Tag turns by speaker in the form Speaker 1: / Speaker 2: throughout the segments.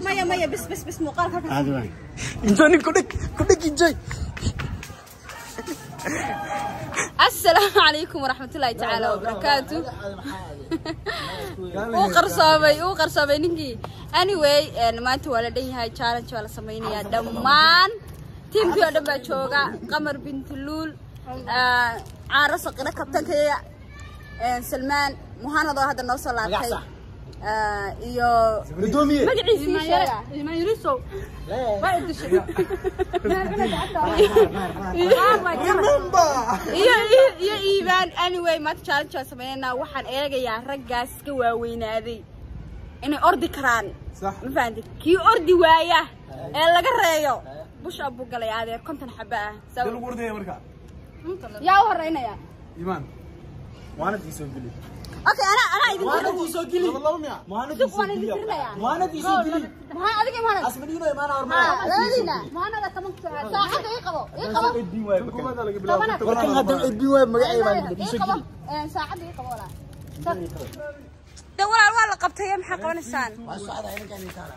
Speaker 1: Maya maya, bas bas bas, muuqaalka halkaas.
Speaker 2: Caadi waay.
Speaker 3: Enjoy nin ku dhig, ku dhig enjoy.
Speaker 1: Asalaamu calaykum waraxmatullaahi tacaala wabarakaatu. Uu qarsoomay, uu qarsoomay ninkii. Anyway, maanta waa la dhan yahay, challenge waa la samaynayaa, dhammaan tiimkii oo dhan baa jooga. Qamar Bintiluul, Caaro Saqiro, kabtankaya Salmaan, Muhanad oo hadda noo soo laabtay, iyo magaciisii sheega iyo Iibaan. Anyway, maanta challenge waan sameynaa. Waxaan eegayaa raggaas ka waaweynaaday inay ordi karaan, ma fahanti? Kii ordi waaya ee laga reeyo push up buu galay, adeer, 50 xaba ah.
Speaker 4: Lagu ordaya marka.
Speaker 1: Yaa u horeynaya?
Speaker 4: Iimaan.
Speaker 3: Muhanad ii soo geli.
Speaker 1: Okay, anaa idin
Speaker 3: Muhanad ii soo geli.
Speaker 4: Laba laba miya?
Speaker 3: Muhanad
Speaker 1: Sug,
Speaker 3: ii soo
Speaker 1: waan idin
Speaker 3: geli.
Speaker 1: tirinayaa.
Speaker 3: Muhanad ii soo geli.
Speaker 1: Maxaa adiga, Muhanad?
Speaker 3: Asmadino imaana hormar.
Speaker 1: Labadiina saacadda ii qabo, ii qabo.
Speaker 3: Edbin waay bakar.
Speaker 4: Kumaada laga bilaabo.
Speaker 3: Warkan hadda edbin waay, magacay baan ii
Speaker 1: ii
Speaker 3: soo
Speaker 1: qabo
Speaker 3: geli.
Speaker 1: Saacadda ii qabo walaal. De walaal, waa la qabtay, maxaa qabanaysaan?
Speaker 2: Waa socda idinkaan intaala.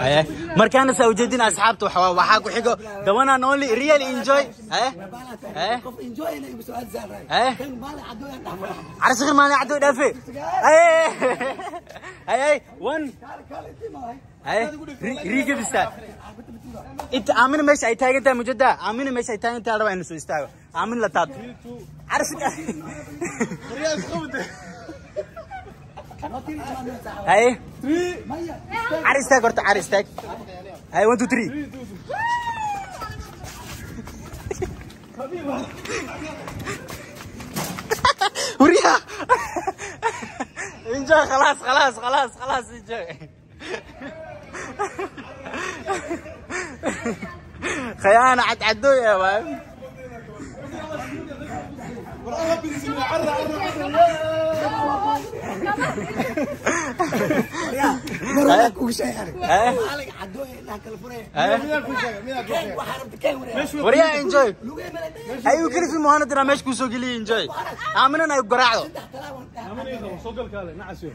Speaker 3: Haye, markaana saa ujeedin asxaabta, waxa waxaa ku xigo the one and only real enjoy. Haye haye.
Speaker 2: Qof enjoy inay igu su'aal saaray.
Speaker 3: Haye.
Speaker 2: Kan maalin caddo aan dhaafay.
Speaker 3: Cali Sakhir maalin caddo dhaafe. Haye haye haye, one.
Speaker 2: Kaale intii maahay.
Speaker 3: Haye, riigabista inta Aamina meesha ay taagan tahay, mujada Aamina meesha ay taagan tahay, rabaa inuu soo istaago Aamina la taabto Cali Sakhir. Haye, cari istaag horta, cari istaag. Haye, 1 2 3. وريها انجوي. خلاص خلاص خلاص خلاص، انجوي. خيانة عدو يا باب.
Speaker 4: War bismillah, carra carra carra.
Speaker 2: Mar kugu sheegay.
Speaker 3: Haye.
Speaker 2: Maalin caddo ilaa kala furay.
Speaker 3: Haye.
Speaker 4: Miyaa ku sheegay? Miyaa ku sheegay?
Speaker 2: Waxaa rabta keen wareer.
Speaker 3: وريها انجوي.
Speaker 2: Lugay mala.
Speaker 3: ايوه، كل في مهند انا مش كوسو قلي انجوي امنا انا قراعdo.
Speaker 4: Aamina qabo, soo gal kaale nacas yo.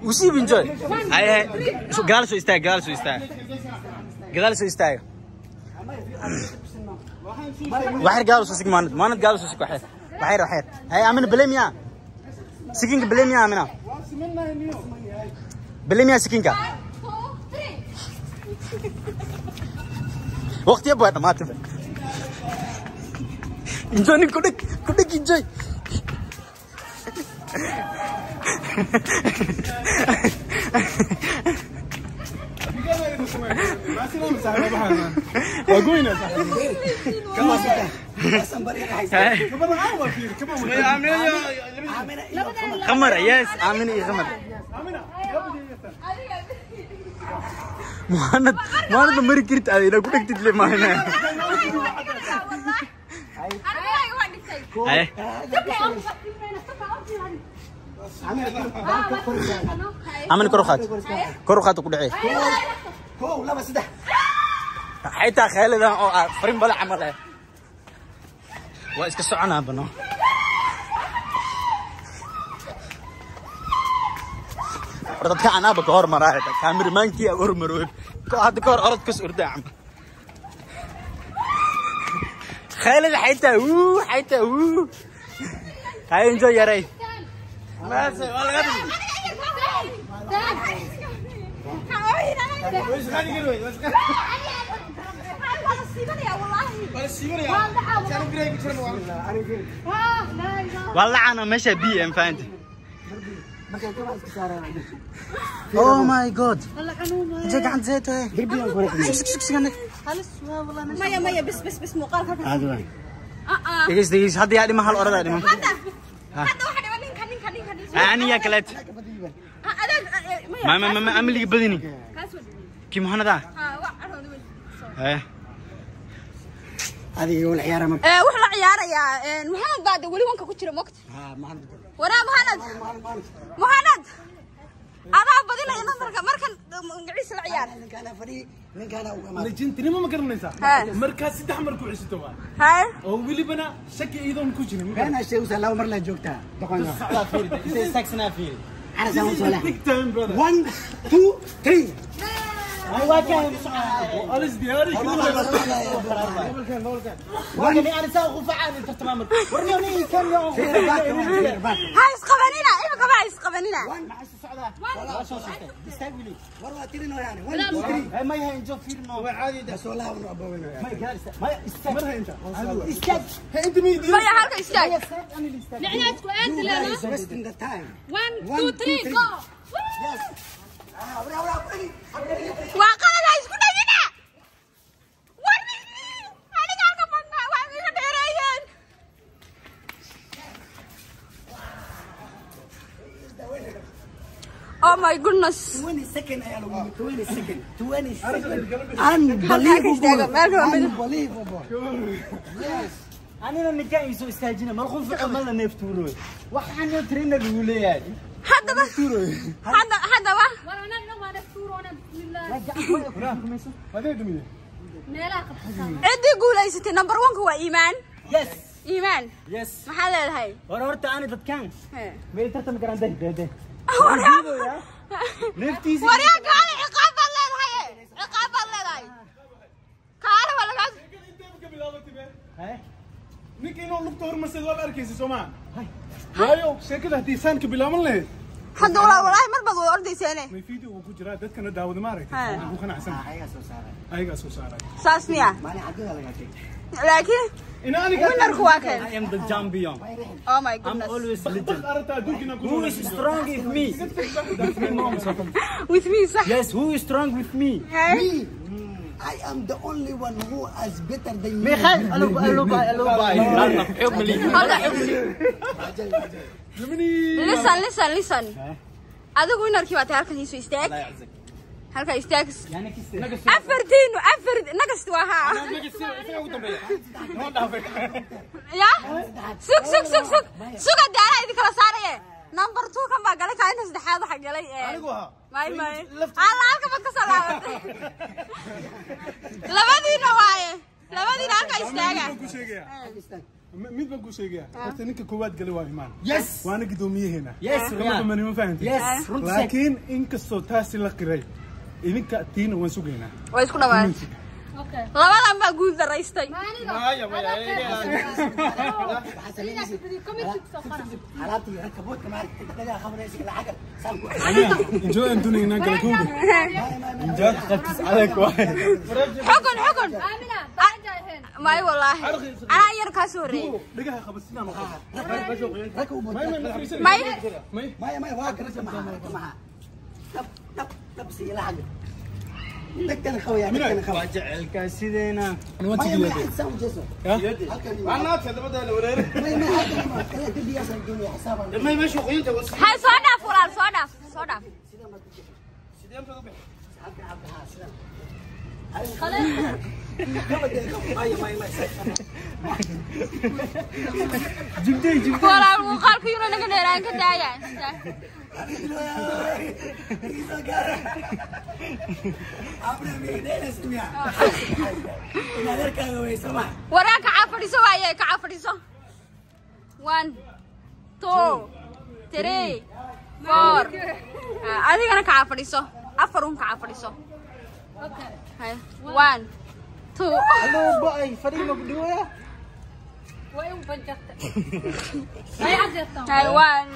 Speaker 3: وسيب انجوي. هاي هاي، شو قال؟ شو استاج قال؟ شو استاج قال؟ شو استاج waxyar gaal soo sig. Maanad, maanad gaal soo sig. Waxyar waxyar waxyar. Hay Amina, blame sikinka, blame Amina, blame sikinka. Waqti baa dhamaatay. Enjoy nin ku dhig, ku dhig enjoy.
Speaker 4: Waa goynaa saaxiib.
Speaker 2: Xasan bari haysta.
Speaker 4: Kabadan caawa fiir, kabadan.
Speaker 2: Aamina iyo Qamar.
Speaker 3: Qamar, yes, Amina iyo Qamar.
Speaker 4: Aamina.
Speaker 3: Muhanad, muhanad ma mari kartid aad ina ku dhigtid le maahane. Haye. Amina kor u qaad, kor u qaad, ku dhacay.
Speaker 2: 1 2 3.
Speaker 3: Xitaa kheelidan oo ah farin bala camal eh waa iska soconaa bano. War dadka anaaba ka hormaraa, xitaa kaamirmaankii aa hormarooy hadda ka hor orod kas ordaa camal. Kheelida xitaa wuu, xitaa wuu. Hay enjoy yaray. Waa lacana meesha b m fahanti.
Speaker 2: Markay kaba iska saaraan.
Speaker 3: Oh my god, intee gacanta see tahay?
Speaker 2: Derbigan ku wareegay.
Speaker 3: Sug sug sug, anag.
Speaker 1: Maya maya, bas bas bas, muuqaalka halkaas.
Speaker 2: Caadi waay.
Speaker 3: Dhegeys dhegeys, hadda yaa dhima? Hal oradaa dhima.
Speaker 1: Hadda hadda waxa dhiman ninka ninka ninka ninka.
Speaker 3: Aniyaa kaleet.
Speaker 1: Adeeg maya.
Speaker 3: Ma amiliga badini.
Speaker 1: Kaas waa.
Speaker 3: Kii muhanada.
Speaker 1: Ha, waa carooda wey.
Speaker 3: Haye.
Speaker 2: Adiga wala ciyaara marka.
Speaker 1: Wuxuu la ciyaarayaa Muhammad baa weli wanka ku jira moogta.
Speaker 2: Ha Muhammad.
Speaker 1: Waraa Muhammad. Muhammad. Adaa badinaya nambarka markan magaciisa la ciyaar.
Speaker 2: Ninkaana fadhi ninkaana uga maad.
Speaker 4: Legendnimo ma garanaysaa? Markaa saddex mar ku cesito waa.
Speaker 1: Hay.
Speaker 4: Oo welibana shaki iidoon ku jirin.
Speaker 2: Been sheegu salaam mar la joogtaa. Doqon.
Speaker 3: Socdaa fiiri. Intee istaagsanaa fiiri.
Speaker 2: Ana saan soo leh.
Speaker 4: Big time brother.
Speaker 2: 1 2 3.
Speaker 3: Ay waa kan
Speaker 4: Alis diyaari.
Speaker 3: وأنا أنا سأقف فعال تماما ورني كم يوم
Speaker 1: هاي اسقبنينا إيه كمان اسقبنينا
Speaker 2: والله ترينو يعني 1 2 3
Speaker 3: ما يهين جو فيرنو
Speaker 4: عادي ده
Speaker 2: بس والله ونو أبوينو يعني
Speaker 3: ما يجالس ما استاج
Speaker 4: مرها أنت
Speaker 3: استاج
Speaker 4: أنت مين
Speaker 1: ما يا حركة استاج
Speaker 3: أنا اللي استاج
Speaker 5: نعناتكم أنت لنا
Speaker 2: wasting the time
Speaker 5: 1 2 3 go.
Speaker 2: Yes.
Speaker 1: وقال لا يسكت هنا. أنا قاعد أفكر وأنا ديريان. Oh my goodness.
Speaker 2: 20 second يا لو 20 second 20 second. Unbelievable. Unbelievable. Yes.
Speaker 3: أنا نجاي يسوي استاجنا ما الخوف عملنا نفتوره وحنا ترينا بيقولي يعني.
Speaker 1: هذا بقى هذا بقى
Speaker 5: وأنا ما نفتوره أنا بسم الله.
Speaker 4: هذا يدمي.
Speaker 1: عندي قول أي ستة نمبر 1 هو إيمان.
Speaker 3: Yes.
Speaker 1: إيمان.
Speaker 3: Yes.
Speaker 1: ما حد هاي.
Speaker 3: ورا أنا تتكان. ما يترتم كران ده ده ده.
Speaker 1: وريا وريا قال عقاب الله هاي عقاب الله هاي. قال ولا قال.
Speaker 4: نيك إنه لقطة هرمس الله بأركيز سوما. هايو شكل هدي سان كبلا من له.
Speaker 1: الحمد لله والله مربض وأرضي سنة.
Speaker 4: ما يفيده وجرا دتك أنا داود ما رأيت. أبو خنا عسل. أيها سوسارة.
Speaker 1: ساسمية.
Speaker 2: ما أنا عدل على كذا.
Speaker 1: لكن.
Speaker 4: إن أنا
Speaker 1: وين أركواك؟
Speaker 3: I am the champion.
Speaker 1: Oh my goodness.
Speaker 3: I'm always legend. Who is strong with me?
Speaker 1: With me, sir.
Speaker 3: Yes, who is strong with me?
Speaker 2: Me. I am the only one who is better than you.
Speaker 3: ميخال ألو ألو باي ألو باي.
Speaker 1: Listen, listen, listen. adigu winarkii baa tahay halkan iisu istaag. Halka istaag. Afartiin afar nagast waa ha. Ya? Sug sug sug sug. Suga daara idin kala saaraye. Number 2 kan baa galay ka inta saddexaad waxa galay
Speaker 4: Anigu ahaa.
Speaker 1: May may. Alla halka bad ka soo laabatay. Labadiina waaye. Labadiina halka istaaga.
Speaker 4: Mid baan ku sheegayaa horta ninka koowaad galay waa Imaan.
Speaker 3: Yes.
Speaker 4: Waana gudoomiyaheenna.
Speaker 3: Yes.
Speaker 4: Kama damani ma fahantay.
Speaker 3: Yes.
Speaker 4: Laakiin inkastoo taasi la qiray idinka tiina waan sugaynaa.
Speaker 1: Way isku dhawaan.
Speaker 5: Okay.
Speaker 1: Labadan baa guul daraystay.
Speaker 4: Maya maya.
Speaker 2: حالاتي ركبوت كمان انت خبريسك العقل سالكو
Speaker 4: Enjoy antunina kala koobi.
Speaker 3: Enjoy qabtis adag waay.
Speaker 1: Xukun xukun.
Speaker 5: آمنة بعد جاهين.
Speaker 1: May wallahi. Ana yar ka soo horeeyay.
Speaker 4: Dhagaha qabadsinaan oo
Speaker 2: ركبوا
Speaker 1: May
Speaker 4: May
Speaker 2: ما ما واك ركب معها معها دب دب دب سي العقل دكتور خويا دكتور خويا
Speaker 3: Jacelka sideena.
Speaker 2: ما ما حساب جسم
Speaker 4: أنا تلبده الورير.
Speaker 2: ما ما هذا كلا تبي أصلا الدنيا حسابا
Speaker 1: hay soo dhaaf walaal soo dhaaf soo dhaaf.
Speaker 3: Jibtay jibtay.
Speaker 1: Walaal muuqaalku inuu naga dheeraan ka daaya. Waraa kaca fadhiiso waaye kaca fadhiiso. 1 2 3 4. Adigana kaca fadhiiso. Afar un kaca fadhiiso.
Speaker 5: Okay.
Speaker 1: Hay 1 2.
Speaker 3: Allo baay fadhiga ku dhiwaya.
Speaker 5: وين بنجرت؟ هاي عجرتهم.
Speaker 1: Hay 1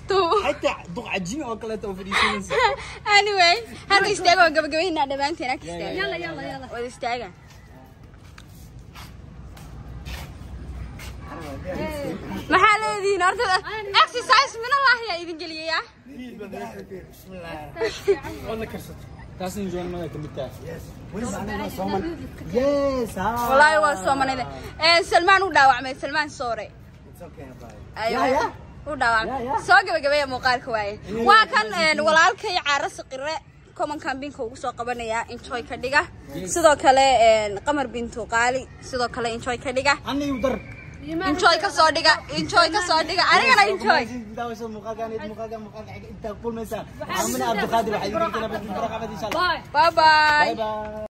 Speaker 1: 2.
Speaker 3: Hatta duq cajin oo kale oo fadhiisanaysa.
Speaker 1: Anyway, halka istaaga waan gabagabaynaa dhammaanteen halka istaaga.
Speaker 5: يلا يلا يلا.
Speaker 1: Wada istaaga. Maxaa leedihiin horta exercise min Allah yaa idin geliyayaa.
Speaker 3: Taas in joon mada kamid tahay. Yes. Ha.
Speaker 1: Wallaahi waa soomanayda. Salmaan u dhaawacmay Salmaan Soore. Aywa. U dhaawacmay. Soo gabagabeeya muuqaalka waaye. Waa kan walaalkay Caara Saqire Comment-kan binka ugu soo qabanaya, enjoy ka dhiga. Sidoo kale Qamar Bintu Qaali, sidoo kale enjoy ka dhiga.
Speaker 3: Anna igu dar.
Speaker 1: Enjoy ka soo dhiga, enjoy ka soo dhiga, anigana enjoy.
Speaker 3: Daawasho muuqaalkan iyo muuqaalkan muuqaalka xiga intaa kulmaysaa. Aamina Cabdiqaadir waxay idin kala badin insha Allah.
Speaker 5: Bye.
Speaker 1: Bye bye.
Speaker 3: Bye bye.